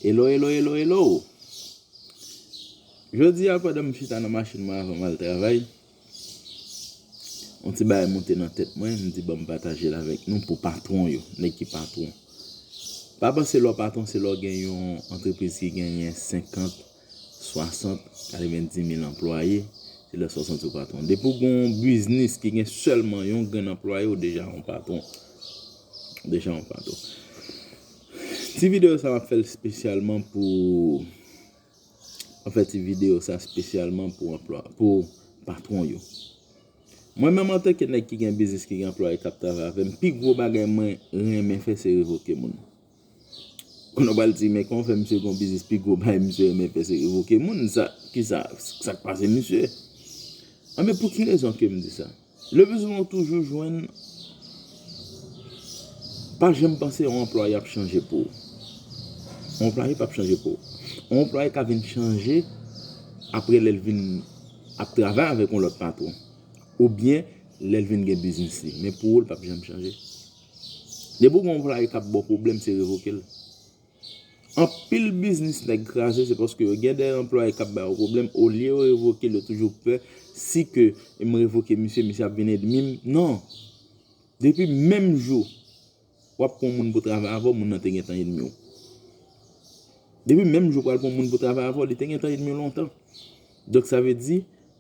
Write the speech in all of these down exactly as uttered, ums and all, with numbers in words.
Hello, hello, hello, hello. Jodi a, pandan m chita nan machin mwen avan m al travay, yon ti bagay monte nan tèt mwen, m di ban m pataje l avèk nou pou patwon yo, nèg ki patwon. Pa panse lè w patwon se lè w gen yon antrepriz ki genyen senkant, swasant, katrevenndis mil anplwaye, se lè w santi w patwon. Depi w gen yon biznis ki gen sèlman yon grenn anplwaye, w deja yon patwon. Deja yon patwon. Ti videyo sa m ap fè l espesyalman pou, m ap fè ti videyo sa espesyalman pou anplwa, pou patwon yo. Mwen menm antanke nèg ki gen biznis, ki gen anplwaye k ap travay avè m, pi gwo bagay mwen renmen fè se revoke moun. Kounye w pral di, men kòman fè misye gen yon biznis, pi gwo bagay misye renmen fè se revoke moun? Sa, kisa, sa k pase misye? Anben, pou ki rezon ke m di sa? Le bizwen w toujou jwenn, pa janm panse yon anplwaye ap chanje pou ou. Yon anplwaye p ap chanje pou ou. Yon anplwaye ka vin chanje apre lè l vin ap travay avèk yon lòt patwon. Oubyen lè l vin gen biznis li. Men pou ou, l p ap janm chanje. Depi w gen yon anplwaye k ap ba w pwoblèm, se revoke l. Anpil biznis nèg kraze, se paske yo gen de anplwaye k ap ba yo pwoblèm, olye yo revoke l, yo toujou pè, si ke m revoke misye, misye ap vin ènmi m. Non. Depi menm jou w ap pran moun pou travay avè w, moun nan te gentan ènmi w. Depi menm jou w pral pran moun pou travay avè w, li te gentan ènmi w lontan. Donk, sa vle di,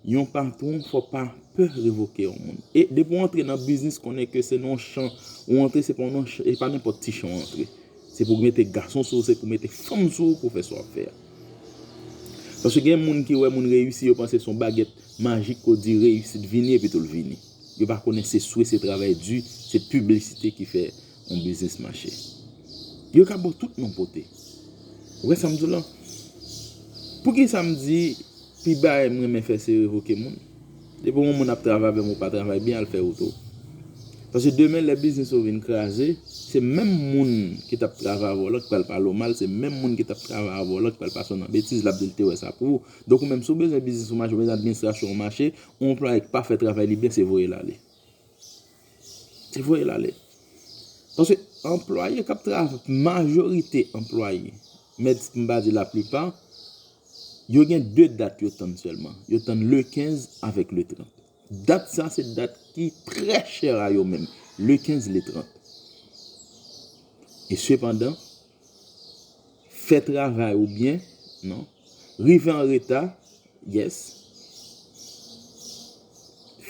yon patwon, fò w pa pè revoke yon moun. E depi w antre nan biznis, konnen ke se nan yon chan ou antre, se pa nan chan, e pa nenpòt ti chan w antre. Se pou mete gason sou ou, se pou mete fanm sou ou pou fè sa w ap fè a. Paske gen moun ki wè moun reyisi, yo panse se yon bagèt majik ke w di reyisit vini epi tou l vini. Yo pa konnen se swe, se travay di, se piblisite ki fè yon biznis mache. Yo ka ba w tout non pote. Ou wè sa m di w la? Poukisa m di pi bagay m renmen fè se revoke moun? Depi yon moun ap travay avè m ou pa travay byen, al fè wout ou. Paske demen lè biznis ou vin kraze, se menm moun ki t ap travay avè w lan ki pral pale w mal, se menm moun ki t ap travay avè w lan ki pral pase w nan betiz, l ap di l te wè sa pou ou. Donk ou menm si w bezwen biznis ou mache, ou bezwen administrasyon ou mache, yon anplwaye ki pa fè travay li byen, se voye l ale. Se voye l ale. Paske anplwaye k ap travay, majorite anplwaye, mèt m pa di laplipa, yo gen de dat yo tann sèlman. Yo tann le kenz avèk le trant. Dat sa se dat ki trè chè a yo menm. Le kenz, le trant. E sepandan, fè travay ou byen, non. Rive an reta, yes.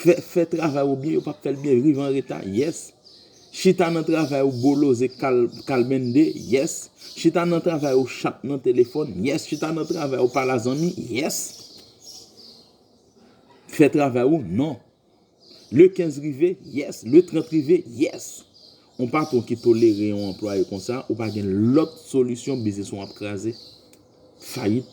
Fè, fè travay ou byen, yo p ap fè l byen, rive an reta, yes. Chita nan travay ou boloze kal, kalbende, yes. Chita nan travay ou chat nan telefòn, yes. Chita nan travay ou pale a zanmi, yes. Fè travay ou, non. Le kenz rive, yes. Le trant rive, yes. Yon patwon ki tolere yon anplwaye konsa, ou pa gen lòt solisyon, biznis ou ap kraze. Fayit.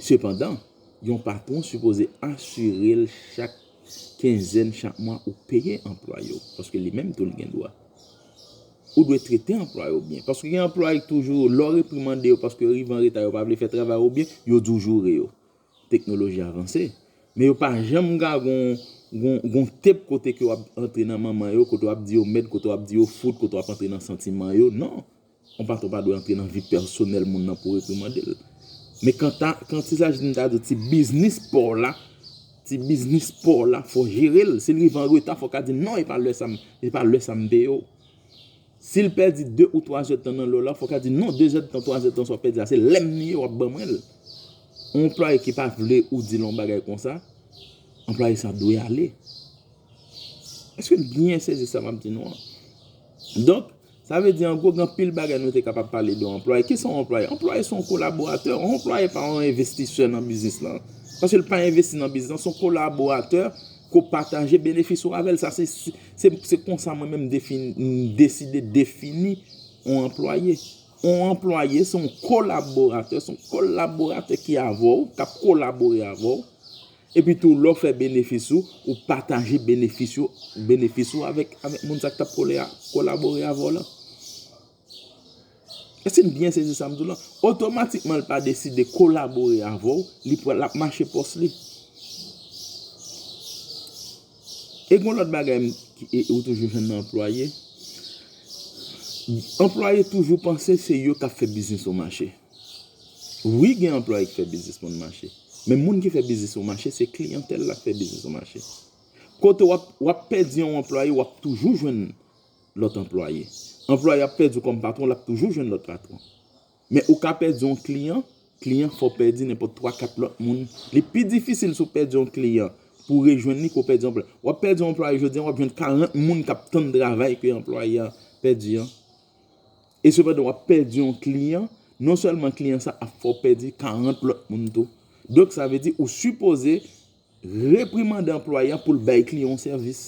Sepandan, yon patwon sipoze asire l chak kenzèn, chak mwa, ou peye anplwaye w, paske li menm tou l gen dwa. Ou dwe trete anplwaye w byen. Paske gen anplwaye ki toujou, lè w reprimande yo paske yo rive an reta, yo pa vle fè travay ou byen, yo di w joure yo. Teknoloji avanse. Men yo pa janm ka gon, gon, gon tep kote ke w ap antre nan manman yo, kote w ap di yo mèd, kote w ap di yo fout, kote w ap antre nan santiman yo. Non. Yon patwon pa dwe antre nan vi pèsonèl moun nan pou reprimande l. Men kanta, kantisaji m ta di w ti biznis pa w la, ti biznis pa w la, fò w jere l. Si l rive an reta, fò w ka di non, e pa lè sa m, e pa lè sa m peye w. Si l pèdi de ou twa zèdtan nan lè w la, fò w ka di non, de zèdtan, twa zèdtan sa w pèdi a, se lè m li ye, w ap ban mwen l. Yon anplwaye ki pa vle ou di l yon bagay konsa, anplwaye sa dwe ale. Èske n byen sezi sa m ap di nou an? Donk, sa vle di, an gwo, gen anpil bagay nou te kapab pale de yon anplwaye. Kisa yon anplwaye? Anplwaye se yon kolaboratè. Yon anplwaye pa yon envestisè nan biznis lan. Paske l pa envesti nan biznis lan, se yon kolaboratè ke w pataje benefis ou avè l. Sa se, se, se, se konsa mwen menm m defini, m deside defini yon anplwaye. Yon anplwaye se yon kolaboratè, se yon kolaboratè ki avè w, k ap kolabore avè w. Epi tou, lè w fè benefis ou, ou pataje benefis yo, benefis ou avèk, avèk moun sa k t ap kole a, kolabore avè w lan. Èske n byen sezi sa m di w lan? Otomatikman, l pa deside kolabore avè w, li pral, l ap mache pòs li. E gon lòt bagay m, ki, e, ou toujou jwenn nan anplwaye. Anplwaye toujou panse se yo k ap fè biznis ou mache. Wi, gen anplwaye ki fè biznis moun mache. Men moun ki fè biznis ou mache, se kliyantèl la k fè biznis ou mache. Kote w ap, w ap pèdi yon anplwaye, w ap toujou jwenn lòt anplwaye. Anplwaye ap pèdi w kòm patwon, l ap toujou jwenn lòt patwon. Men ou ka pèdi yon kliyan, kliyan fè w pèdi nenpòt twa, kat lòt moun. Li pi difisil si w pèdi yon kliyan pou w rejwenn li ke w pèdi yon anplwaye. W ap pèdi yon anplwaye jodi a, w ap jwenn karant moun k ap tann travay ke anplwaye a pèdi an. E sepandan, w ap pèdi yon kliyan, non sèlman kliyan sa ap fè w pèdi karant lòt moun tou. Donk, sa vle di ou sipoze reprimande anplwaye a pou l bay kliyan w sèvis.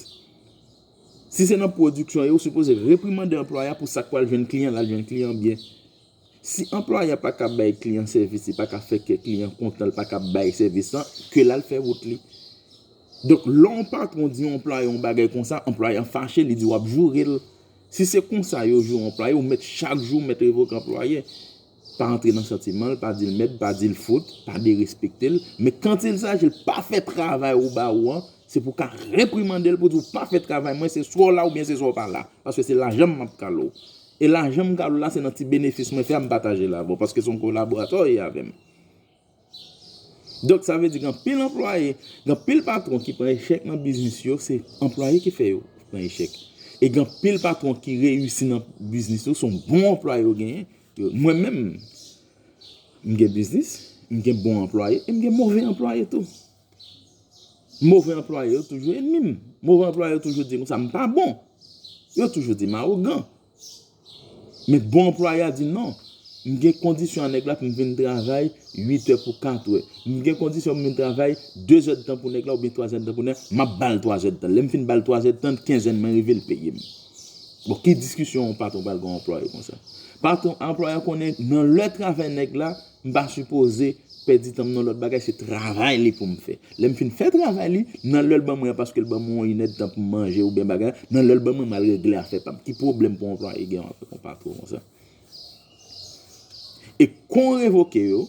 Si se nan pwodiksyon ye, ou sipoze reprimande anplwaye a pou sa k pral jwenn kliyan, l al jwenn kliyan byen. Si anplwaye a pa ka bay kliyan sèvis, li pa ka fè kè kliyan kontan, li pa ka bay sèvis lan, ke l al fè wout li. Donk, lè yon patwon di yon anplwaye yon bagay konsa, anplwaye an fache, li di w ap joure l. Si se konsa yo joure yon anplwaye, ou mèt chak jou, ou mèt revoke anplwaye. Pa antre nan santiman l, pa di l mèd, pa di l fout, pa derespekte l. Men kantilsaji l pa fè travay ou ba ou an, se pou w ka reprimande l pou di w pa fè travay mwen, se swa w la oubyen se swa w pa la. Paske se lajan m m ap kale w. E lajan m kale w la, se nan ti benefis mwen fè a m pataje l avè w, paske se yon kolaboratè w ye avè m. Donk, sa vle di gen anpil anplwaye, gen anpil patwon ki pran echèk nan biznis yo, se anplwaye ki fè yo pran echèk. E gen anpil patwon ki reyisi nan biznis yo, se yon bon anplwaye yo genyen. Yo, mwen menm, m gen biznis, m gen bon anplwaye, e m gen move anplwaye tou. Move anplwaye yo toujou ènmi m. Move anplwaye yo toujou di m sa m pa bon. Yo toujou di m awogan. Men bon anplwaye a di non. M gen kondisyon a nèg la pou m vin travay uit è pou kat è. M gen kondisyon pou m vin travay de zè d tan pou nèg la oubyen twa zè d tan pou nèg la. M ap ba l twa zè d tan. Lè m fin ba l twa zè d tan, kenz è mwen rive, l peye m. Bon, ki diskisyon yon patwon pral gen yon anplwaye konsa? Patwon, anplwaye a konnen nan lè travay nèg la, m pa sipoze pèdi tan m nan lòt bagay, se travay li pou m fè. Lè m fin fè travay li, nan lè l ban mwen an, paske l ban mwen yon inèdtan pou m manje oubyen bagay, nan lè l ban mwen, m al regle afè pa m. Ki pwoblèm pou anplwaye gen avèk yon patwon konsa? E kon revoke yo,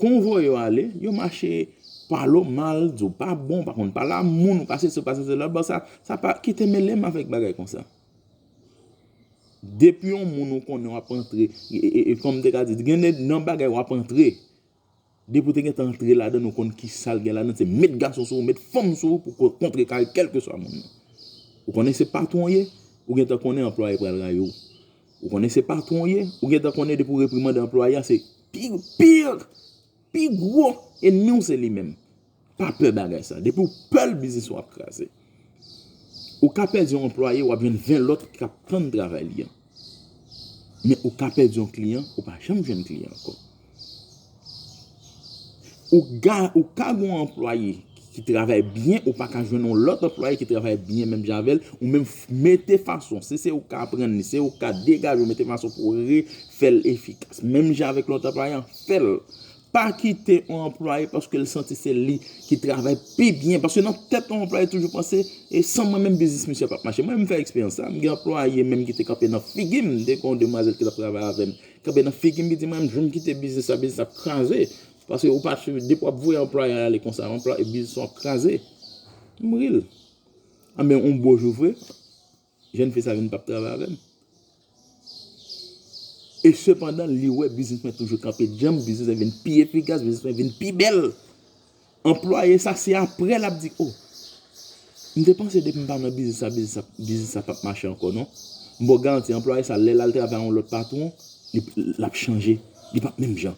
kon voye yo ale, yo mache pale w mal, di w pa bon, pa konn pale a moun, ou pa sesi, ou pa sesi, lòt bò sa, sa pa, kite mele m avèk bagay konsa. Depi yon moun ou konnen w ap antre, e, e, e, kòm m te ka di, gen de nan bagay w ap antre, depi w te gentan antre ladan l, ou konn ki sa l gen ladan l, se met gason sou ou, met fanm sou ou pou ko-, kontrekare kèlkeswa moun nan. Ou konnen se patwon w ye, ou gentan konnen anplwaye pral rayi w. Ou konnen se patwon w ye, ou gentan konnen depi w reprimande anplwaye a, se pi, pi, pi gwo ènmi w se li menm. Pa pè bagay sa. Depi w pè l, biznis ou ap kraze. Ou ka pèdi yon anplwaye, w ap jwenn ven lòt k ap tann travay li an. Men ou ka pèdi yon kliyan, ou pa janm jwenn kliyan ankò. Ou ga, ou ka gen yon anplwaye ki travay byen, ou pa ka jwenn yon lòt anplwaye ki travay byen menm jan avè l, ou menm f-, mete fason, si se ou ka aprann li, se ou ka degaje w, mete fason pou w refè l efikas. Menm jan avèk lòt anplwaye an, fè l. Pa kite yon anplwaye paske l santi se li ki travay pi byen. Paske nan tèt yon anplwaye toujou panse, e san mwen menm biznis misye p ap mache. Mwen menm m fè eksperyans sa. M gen anplwaye menm ki te kanpe nan figi m. M te gen yon demwazèl ki t ap travay avè m. Kanpe nan figi m, li di mwen, "Jou m kite biznis la, biznis la ap kraze." Paske ou pa swiv, depi w ap voye anplwaye a ale konsa, anplwaye, biznis ou ap kraze. M ri l. Anben, yon bon jou vre, jèn fi sa vin p ap travay avè m. E sepandan, li wè biznis mwen toujou kanpe djanm, biznis mwen vin pi efikas, biznis mwen vin pi bèl. Anplwaye sa, se apre l ap di, "O, m te panse depi m pa nan biznis sa, biznis sa, biznis sa p ap mache ankò non." M ba w garanti, anplwaye sa, lè l al travay yon lòt patwon, li, l ap chanje. Li p ap menm jan.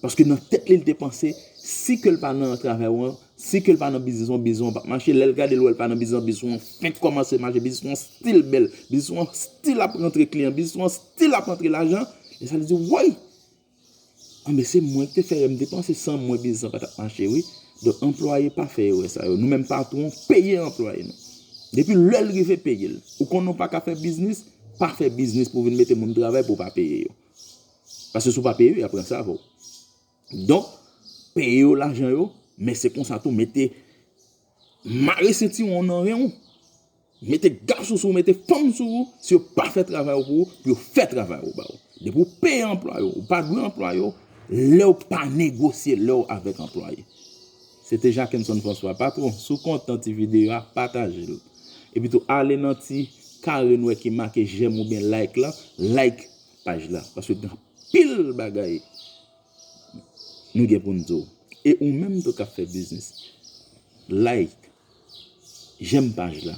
Paske nan tèt li, li te panse, si ke l pa nan travay ou an, si ke l pa nan biznis ou an, biznis ou an p ap mache. Lè l gade, l wè l pa nan biznis ou an, biznis ou an fenk kòmanse mache, biznis ou an still bèl, biznis ou an still ap rantre kliyan, biznis ou an still ap rantre lajan. E sa li di, "Woy! Anben, se mwen ki te fè erè, m te panse san mwen biznis lan pa t ap mache, wi." Donk, anplwaye pa fè erè sa yo. Nou menm patwon, peye anplwaye nou. Depi lè l rive, peye l. Ou konnen w pa ka fè biznis, pa fè biznis pou w vin mete moun travay pou w pa peye yo. Paske si w pa peye yo, y ap ranse avè w. Donk, peye yo lajan yo, men se konsa tou, mete, mare sentiwon w nan ren w. Mete gason sou ou, mete fanm sou ou, si yo pa fè travay ou pou ou, pou yo fè travay ou ba ou. Depi w peye anplwaye w, ou pa dwe anplwaye w, lè w pa negosye lè w avèk anplwaye. Se te Jackenson François, patwon. Si w kontan ti videyo a, pataje l. Epi tou, ale nan ti kare nwè ki make j'aime oubyen like la, like paj la. Paske gen anpil bagay nou gen pou n di w. E ou menm tou k ap fè biznis, like, j'aime paj la.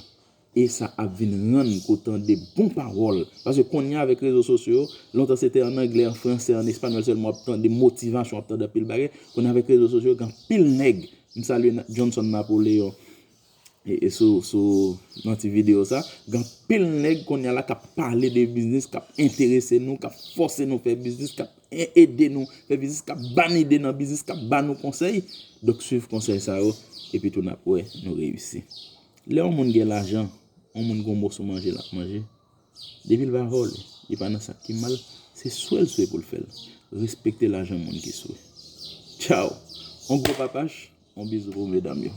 E sa ap vin rann ke w tande bon pawòl. Paske kounye a avèk rezo sosyo yo, lontan se te an anglè, an fransè, an espanyòl sèlman w ap tande motivasyon, w ap tande anpil bagay. Kounye a avèk rezo sosyo yo, gen anpil nèg. M salye Na- Johnson Napoleon. E, e sou, sou nan ti videyo sa, gen anpil nèg kounye a la k ap pale de biznis, k ap enterese nou, k ap fòse nou fè biznis, k ap e- ede nou fè biznis, k ap ba n ide nan biznis, k ap ba nou konsèy. Donk, swiv konsèy sa yo, epi tou n ap wè nou reyisi. Lè yon moun gen lajan, yon moun gen yon moso manje l ap manje, depi l pa vòlè, li pa nan sa k pi mal, se swe l swe pou l fè l. Respekte lajan moun ki swe. Tchaw! On gwo papach, on bizou pou medam yo.